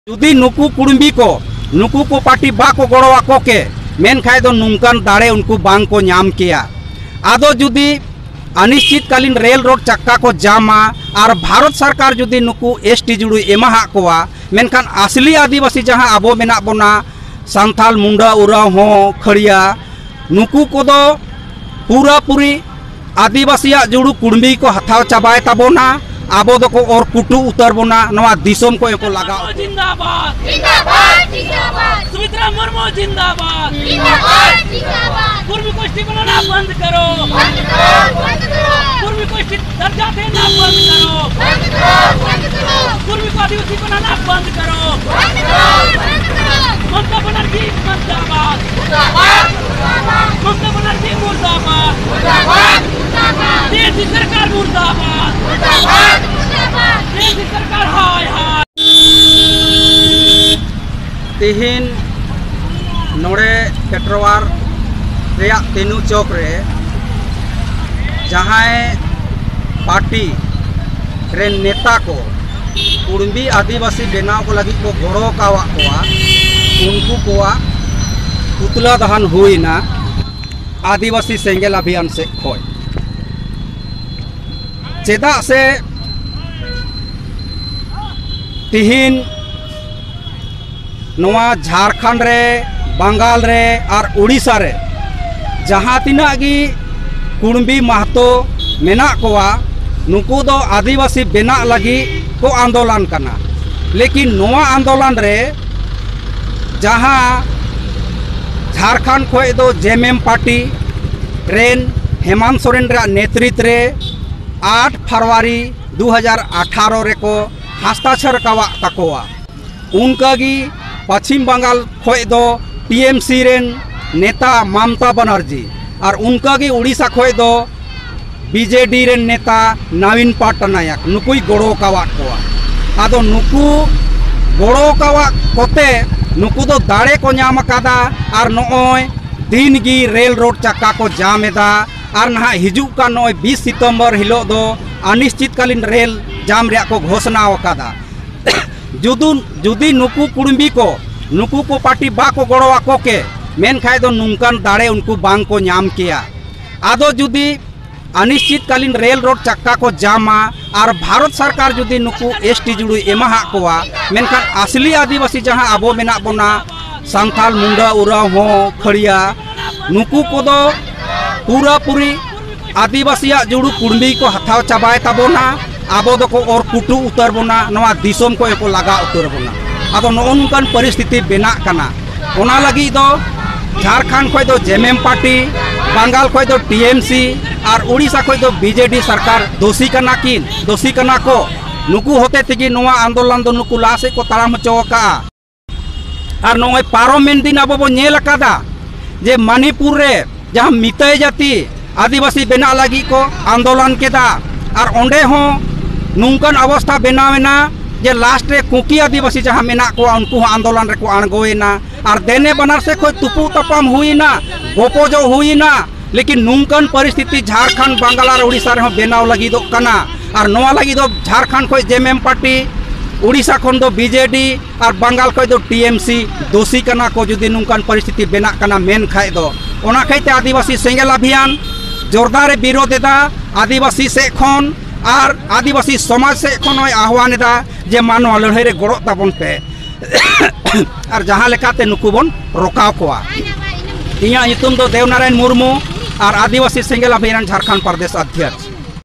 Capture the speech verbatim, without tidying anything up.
ᱡᱩᱫᱤ ᱱᱩᱠᱩ ᱠᱩᱲᱢᱤ ᱠᱚ, ᱱᱩᱠᱩ ᱠᱚ ᱯᱟᱨᱴᱤ ᱵᱟᱠᱚ ᱜᱚᱲᱚ ᱟᱠᱚ ᱠᱮ, ᱢᱮᱱᱠᱷᱟᱡ ᱫᱚ ᱱᱚᱝᱠᱟᱱ ᱫᱟᱲᱮ ᱩᱱᱠᱩ ᱵᱟᱝ ᱠᱚ ᱧᱟᱢ ᱠᱮᱭᱟ᱾ ᱟᱫᱚ ᱡᱩᱫᱤ ᱚᱱᱤᱥᱪᱤᱛᱠᱟᱞᱤᱱ ᱨᱮᱞ ᱨᱳᱰ ᱪᱟᱠᱟ ᱠᱚ ᱡᱟᱢᱟ ᱟᱨ ᱵᱷᱟᱨᱚᱛ ᱥᱚᱨᱠᱟᱨ ᱡᱩᱫᱤ ᱱᱩᱠᱩ ᱮᱥ ᱴᱤ ᱡᱩᱲᱩᱭ ᱮᱢᱟᱦᱟᱜ ᱠᱚᱣᱟ, ᱢᱮᱱᱠᱷᱟᱱ ᱟᱥᱞᱤ ᱟᱹᱫᱤᱵᱟᱹᱥᱤ ᱡᱟᱦᱟᱸ ᱟᱵᱚ ᱢᱮᱱᱟᱜ ᱵᱚᱱᱟ, ᱥᱟᱱᱛᱟᱞ, ᱢᱩᱱᱰᱟ, ᱳᱨᱟᱸᱣ, ᱦᱚᱸ, ᱠᱷᱟᱹᱲᱤᱭᱟ, ᱱᱩᱠᱩ ᱠᱚᱫᱚ ᱯᱩᱨᱟᱹᱯᱩᱨᱤ ᱟᱹᱫᱤᱵᱟᱹᱥᱤᱭᱟᱜ ᱡᱩᱲᱩ ᱠᱩᱲᱢᱤ ᱠᱚ ᱦᱟᱛᱟᱣ ᱪᱟᱵᱟᱭ ᱛᱟᱵᱚᱱᱟ, ᱟᱵᱚ ᱫᱚᱠᱚ ᱚᱨ ᱠᱩᱴᱩ ᱩᱛᱟᱹᱨ ᱵᱚᱱᱟ, ᱱᱚᱣᱟ ᱫᱤᱥᱚᱢ ᱠᱚ ᱠᱚ ᱞᱟᱜᱟᱣ᱾ जिंदाबाद। जिंदाबाद, जिंदाबाद। सुमित्रा मुर्मू जिंदाबाद। जिंदाबाद, जिंदाबाद। कुर्मी को एसटी बनाना बंद करो। बंद करो, बंद करो। कुर्मी को एसटी दर्जा देना बंद करो। बंद करो, बंद करो। कुर्मी को आदिवासी बनाना बंद करो। बंद करो, बंद करो। ममता बनर्जी मुर्दाबाद। मुर्दाबाद, मुर्दाबाद। ममता बनर्जी मुर्दाबाद। मुर्दाबाद, मुर्दाबाद। तेज सरकार मुर्दाबाद। मुर्दाबाद, मुर्दाबाद। तेज सरकार हाय हाय। ᱛᱮᱦᱮᱧ ᱱᱚᱰᱮ ᱯᱮᱴᱨᱳᱣᱟᱨ ᱨᱮᱭᱟᱜ ᱛᱮᱱᱩ ᱪᱚᱠ ᱨᱮ ᱡᱟᱦᱟᱸᱭ ᱯᱟᱨᱴᱤ ᱨᱮᱱ ᱱᱮᱛᱟ ᱠᱚ ᱠᱩᱲᱢᱤ ᱟᱹᱫᱤᱵᱟᱹᱥᱤ ᱵᱮᱱᱟᱣ ᱠᱚ ᱞᱟᱹᱜᱤᱫ ᱠᱚ ᱜᱚᱲᱚ ᱟᱠᱟᱣᱟᱫ ᱠᱚᱣᱟ, ᱩᱱᱠᱩ ᱠᱚᱣᱟᱜ ᱯᱩᱛᱞᱟᱹ ᱫᱟᱦᱟᱱ ᱦᱩᱭᱱᱟ ᱟᱹᱫᱤᱵᱟᱹᱥᱤ ᱥᱮᱸᱜᱮᱞ ᱟᱵᱷᱤᱭᱟᱱ ᱥᱮᱫ ᱠᱷᱚᱱ᱾ ᱪᱮᱫᱟᱜ ᱥᱮ ᱛᱤᱦᱤᱧ ᱱᱚᱣᱟ ᱡᱷᱟᱲᱠᱷᱚᱸᱰ ᱨᱮ, ᱵᱟᱝᱜᱟᱞ ᱨᱮ ᱟᱨ ᱩᱲᱤᱥᱥᱟ ᱨᱮ ᱡᱟᱦᱟᱸ ᱛᱤᱱᱟᱹᱜ ᱜᱮ ᱠᱩᱲᱢᱤ ᱢᱟᱦᱛᱚ ᱢᱮᱱᱟᱜ ᱠᱚᱣᱟ, ᱱᱩᱠᱩ ᱫᱚ ᱟᱹᱫᱤᱵᱟᱹᱥᱤ ᱵᱮᱱᱟᱜ ᱞᱟᱹᱜᱤᱫ ᱠᱚ ᱟᱱᱫᱳᱞᱚᱱ ᱠᱟᱱᱟ᱾ ᱞᱮᱠᱤᱱ ᱱᱚᱣᱟ ᱟᱱᱫᱳᱞᱚᱱ ᱨᱮ ᱡᱟᱦᱟᱸ ᱡᱷᱟᱲᱠᱷᱚᱸᱰ ᱠᱷᱚᱱ ᱫᱚ ᱡᱮᱢᱮᱢ ᱯᱟᱨᱴᱤ ᱨᱮᱱ ᱦᱮᱢᱟᱱᱛ ᱥᱚᱨᱮᱱ ᱨᱮᱭᱟᱜ ᱱᱮᱛᱨᱤᱛ ᱨᱮ ᱟᱴ ᱯᱷᱮᱵᱽᱨᱩᱣᱟᱨᱤ ᱫᱩ ᱦᱟᱡᱟᱨ ᱟᱴᱷᱟᱨᱚ ᱨᱮᱠᱚ ᱦᱟᱥᱛᱟᱠᱷᱚᱨ ᱟᱠᱟᱫ ᱛᱟᱠᱚᱣᱟ᱾ ᱚᱱᱠᱟᱜᱮ ᱯᱚᱪᱷᱤᱢ ᱵᱟᱝᱜᱟᱞ ᱠᱷᱚᱱ ᱫᱚ ᱴᱤ ᱮᱢ ᱥᱤ ᱨᱮᱱ ᱱᱮᱛᱟ ᱢᱚᱢᱚᱛᱟ ᱵᱟᱱᱟᱨᱡᱤ ᱟᱨ ᱚᱱᱠᱟᱜᱮ ᱩᱲᱤᱥᱥᱟ ᱠᱷᱚᱱ ᱫᱚ ᱵᱤ ᱡᱮ ᱰᱤ ᱨᱮᱱ ᱱᱮᱛᱟ ᱱᱚᱵᱤᱱ ᱯᱚᱴᱱᱟᱭᱮᱠ ᱱᱩᱠᱩᱭ ᱜᱚᱲᱚ ᱟᱠᱟᱣᱟᱫ ᱠᱚᱣᱟ᱾ ᱟᱫᱚ ᱱᱩᱠᱩ ᱜᱚᱲᱚ ᱟᱠᱟᱣᱟᱫ ᱠᱚᱛᱮ ᱱᱩᱠᱩ ᱫᱚ ᱫᱟᱲᱮ ᱠᱚ ᱧᱟᱢ ᱟᱠᱟᱫᱟ ᱟᱨ ᱱᱚᱜᱼᱚᱭ ᱫᱤᱱ ᱜᱮ ᱨᱮᱞ ᱨᱳᱰ ᱪᱟᱠᱟ ᱠᱚ ᱡᱟᱢ ᱮᱫᱟ ᱟᱨ ᱱᱟᱦᱟᱜ ᱦᱤᱡᱩᱜ ᱠᱟᱱ ᱱᱚᱜᱼᱚᱭ ᱵᱤᱥ ᱥᱤᱛᱚᱢᱵᱚᱨ ᱦᱤᱞᱳᱜ ᱫᱚ ᱚᱱᱤᱥᱪᱤᱛᱠᱟᱞᱤᱱ ᱨᱮᱞ ᱡᱟᱢ ᱨᱮᱭᱟᱜ ᱠᱚ ᱜᱷᱳᱥᱱᱟ ᱟᱠᱟᱫᱟ᱾ ᱡᱩᱫᱤ ᱡᱩᱫᱤ ᱱᱩᱠᱩ ᱠᱩᱲᱢᱤ ᱠᱚ ᱱᱩᱠᱩ ᱠᱚ ᱯᱟᱨᱴᱤ ᱵᱟᱠᱚ ᱜᱚᱲᱚ ᱟᱠᱚ ᱠᱮ, ᱢᱮᱱᱠᱷᱟᱡ ᱫᱚ ᱱᱚᱝᱠᱟᱱ ᱫᱟᱲᱮ ᱩᱱᱠᱩ ᱵᱟᱝ ᱠᱚ ᱧᱟᱢ ᱠᱮᱭᱟ᱾ ᱟᱫᱚ ᱡᱩᱫᱤ ᱟᱱᱤᱥᱪᱤᱛᱠᱟᱞᱤᱱ ᱨᱮᱞ ᱨᱳᱰ ᱪᱟᱠᱟ ᱠᱚ ᱡᱟᱢᱟ ᱟᱨ ᱵᱷᱟᱨᱚᱛ ᱥᱚᱨᱠᱟᱨ ᱡᱩᱫᱤ ᱱᱩᱠᱩ ᱮᱥ ᱴᱤ ᱡᱩᱲᱩᱭ ᱮᱢᱟᱦᱟᱜ ᱠᱚᱣᱟ, ᱢᱮᱱᱠᱷᱟᱱ ᱟᱥᱞᱤ ᱟᱹᱫᱤᱵᱟᱹᱥᱤ ᱡᱟᱦᱟᱸ ᱟᱵᱚ ᱢᱮᱱᱟᱜ ᱵᱚᱱᱟ, ᱥᱟᱱᱛᱟᱞ, ᱢᱩᱱᱰᱟ, ᱳᱨᱟᱣ, ᱦᱚᱸ, ᱠᱷᱟᱹᱲᱤᱭᱟ, ᱱᱩᱠᱩ ᱠᱚᱫᱚ ᱯᱩᱨᱟᱹᱯᱩᱨᱤ ᱟᱹᱫᱤᱵᱟᱹᱥᱤᱭᱟᱜ ᱡᱩᱲᱩ ᱠᱩᱲᱢᱤ ᱠᱚ ᱦᱟᱛᱟᱣ ᱪᱟᱵᱟᱭ ᱛᱟᱵᱚᱱᱟ᱾ ᱟᱵᱚ ᱫᱚᱠᱚ ᱚᱨ ᱠᱩᱴᱩ ᱩᱛᱟᱹᱨ ᱵᱚᱱᱟ, ᱱᱚᱣᱟ ᱫᱤᱥᱚᱢ ᱠᱚ ᱠᱚ ᱞᱟᱜᱟ ᱩᱛᱟᱹᱨ ᱵᱚᱱᱟ᱾ ᱟᱫᱚ ᱱᱚᱜᱼᱚ ᱱᱚᱝᱠᱟᱱ ᱯᱚᱨᱤᱥᱛᱷᱤᱛᱤ ᱵᱮᱱᱟᱜ ᱠᱟᱱᱟ᱾ ᱚᱱᱟ ᱞᱟᱹᱜᱤᱫ ᱫᱚ ᱡᱷᱟᱲᱠᱷᱚᱸᱰ ᱠᱷᱚᱱ ᱫᱚ ᱡᱮᱢᱮᱢ ᱯᱟᱨᱴᱤ, ᱵᱟᱝᱜᱟᱞ ᱠᱷᱚᱱ ᱫᱚ ᱴᱤ ᱮᱢ ᱥᱤ ᱟᱨ ᱩᱲᱤᱥᱥᱟ ᱠᱷᱚᱱ ᱫᱚ ᱵᱤ ᱡᱮ ᱰᱤ ᱥᱚᱨᱠᱟᱨ ᱫᱳᱥᱤ ᱠᱟᱱᱟ ᱠᱤᱱ, ᱫᱳᱥᱤ ᱠᱟᱱᱟ ᱠᱚ᱾ ᱱᱩᱠᱩ ᱦᱚᱛᱮ ᱛᱮᱜᱮ ᱱᱚᱣᱟ ᱟᱱᱫᱳᱞᱚᱱ ᱫᱚ ᱱᱩᱠᱩ ᱞᱟᱦᱟ ᱥᱮᱫ ᱠᱚ ᱛᱟᱲᱟᱢ ᱦᱚᱪᱚ ᱟᱠᱟᱫᱼᱟ᱾ ᱟᱨ ᱱᱚᱜᱼᱚᱭ ᱯᱟᱨᱚᱢᱮᱱ ᱫᱤᱱ ᱟᱵᱚ ᱵᱚᱱ ᱧᱮᱞ ᱟᱠᱟᱫᱟ ᱡᱮ ᱢᱟᱱᱤᱯᱩᱨ ᱨᱮ ᱡᱟᱦᱟᱸ ᱢᱤᱛᱟᱹᱭ ᱡᱟᱹᱛᱤ ᱟᱹᱫᱤᱵᱟᱹᱥᱤ ᱵᱮᱱᱟᱜ ᱞᱟᱹᱜᱤᱫ ᱠᱚ ᱟᱱᱫᱳᱞᱚᱱ ᱠᱮᱫᱟ, ᱟᱨ ᱚᱸᱰᱮ ᱦᱚᱸ ᱱᱚᱝᱠᱟᱱ ᱚᱵᱚᱥᱛᱷᱟ ᱵᱮᱱᱟᱣ ᱮᱱᱟ ᱡᱮ ᱞᱟᱥᱴ ᱨᱮ ᱠᱩᱠᱤ ᱟᱹᱫᱤᱵᱟᱹᱥᱤ ᱡᱟᱦᱟᱸ ᱢᱮᱱᱟᱜ ᱠᱚᱣᱟ, ᱩᱱᱠᱩ ᱦᱚᱸ ᱟᱱᱫᱳᱞᱚᱱ ᱨᱮᱠᱚ ᱟᱬᱜᱚᱭᱮᱱᱟ᱾ ᱟᱨ ᱫᱮᱱᱮ ᱵᱟᱱᱟᱨ ᱥᱮᱫ ᱠᱷᱚᱱ ᱛᱩᱯᱩᱜ ᱛᱟᱯᱟᱢ ᱦᱩᱭᱮᱱᱟ, ᱜᱚᱯᱚᱡᱚᱜ ᱦᱩᱭᱮᱱᱟ᱾ ᱞᱮᱠᱤᱱ ᱱᱚᱝᱠᱟᱱ ᱯᱚᱨᱤᱥᱛᱷᱤᱛᱤ ᱡᱷᱟᱲᱠᱷᱚᱸᱰ, ᱵᱟᱝᱜᱟᱞ ᱟᱨ ᱩᱲᱤᱥᱥᱟ ᱨᱮᱦᱚᱸ ᱵᱮᱱᱟᱣ ᱞᱟᱹᱜᱤᱫᱚᱜ ᱠᱟᱱᱟ᱾ ᱟᱨ ᱱᱚᱣᱟ ᱞᱟᱹᱜᱤᱫ ᱫᱚ ᱡᱷᱟᱲᱠᱷᱚᱸᱰ ᱠᱷᱚᱱ ᱡᱮᱢᱮᱢ ᱯᱟᱨᱴᱤ, ᱩᱲᱤᱥᱥᱟ ᱠᱷᱚᱱ ᱫᱚ ᱵᱤ ᱡᱮ ᱰᱤ ᱟᱨ ᱵᱟᱝᱜᱟᱞ ᱠᱷᱚᱱ ᱫᱚ ᱴᱤ ᱮᱢ ᱥᱤ ᱫᱳᱥᱤ ᱠᱟᱱᱟ ᱠᱚ, ᱡᱩᱫᱤ ᱱᱚᱝᱠᱟᱱ ᱯᱚᱨᱤᱥᱛᱷᱤᱛᱤ ᱵᱮᱱᱟᱜ ᱠᱟᱱᱟ ᱢᱮᱱ ᱠᱷᱟᱡ ᱫᱚ᱾ ᱚᱱᱟ ᱠᱷᱟᱹᱛᱤᱨ ᱛᱮ ᱟᱹᱫᱤᱵᱟᱹᱥᱤ ᱥᱮᱸᱜᱮᱞ ᱚᱵᱷᱤᱭᱟᱱ ᱡᱳᱨᱫᱟᱨ ᱮ ᱵᱤᱨᱳᱫᱷ ᱮᱫᱟ᱾ ᱟᱹᱫᱤᱵᱟᱹᱥᱤ ᱥᱮᱫ ᱠᱷᱚᱱ ᱟᱨ ᱟᱹᱫᱤᱵᱟᱹᱥᱤ ᱥᱚᱢᱟᱡᱽ ᱥᱮᱫ ᱠᱷᱚᱱ ᱦᱚᱸᱭ ᱟᱦᱣᱟᱱ ᱮᱫᱟ ᱡᱮ ᱢᱟ ᱱᱚᱣᱟ ᱞᱟᱹᱲᱦᱟᱹᱭ ᱨᱮ ᱜᱚᱲᱚᱜ ᱛᱟᱵᱚᱱ ᱯᱮ᱾ ᱟᱨ ᱡᱟᱦᱟᱸ ᱞᱮᱠᱟᱛᱮ ᱱᱩᱠᱩ ᱵᱚᱱ ᱨᱚᱠᱟᱣ ᱠᱚᱣᱟ᱾ ᱤᱧᱟᱹᱜ ᱧᱩᱛᱩᱢ ᱫᱚ ᱫᱮᱣᱱᱟᱨᱟᱭᱚᱱ ᱢᱩᱨᱢᱩ ᱟᱨ ᱟᱹᱫᱤᱵᱟᱹᱥᱤ ᱥᱮᱸᱜᱮᱞ ᱚᱵᱷᱤᱭᱟᱱ ᱡᱷᱟᱲᱠᱷᱚᱸᱰ ᱯᱨᱚᱫᱮᱥ ᱚᱫᱷᱭᱚᱠᱥ᱾